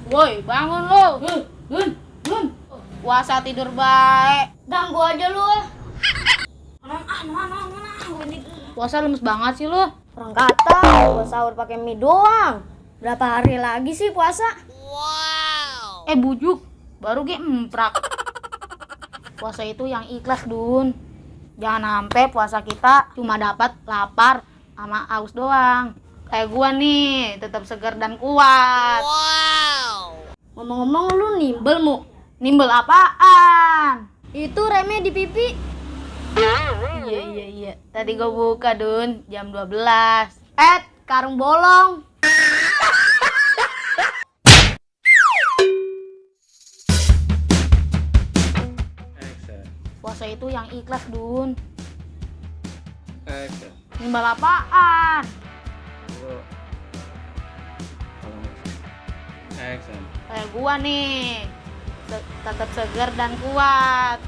Woi, bangun lo. Gun. Puasa tidur baik. Ganggu aja lu. Puasa lemes banget sih lo. Orang kata gua sahur pakai mie doang. Berapa hari lagi sih puasa? Bujuk, baru ge emprak. Puasa itu yang ikhlas, Dun. Jangan sampai puasa kita cuma dapat lapar sama haus doang. Kayak gua nih, tetap segar dan kuat. Ngomong-ngomong lu nimbel mu. Nimbel apaan? Itu remnya di pipi. Iya. Tadi gua buka, Dun, jam 12. Karung bolong. Puasa itu yang ikhlas, Dun. Action. Nimbel apaan? Action. Kayak gua nih, tetap segar dan kuat.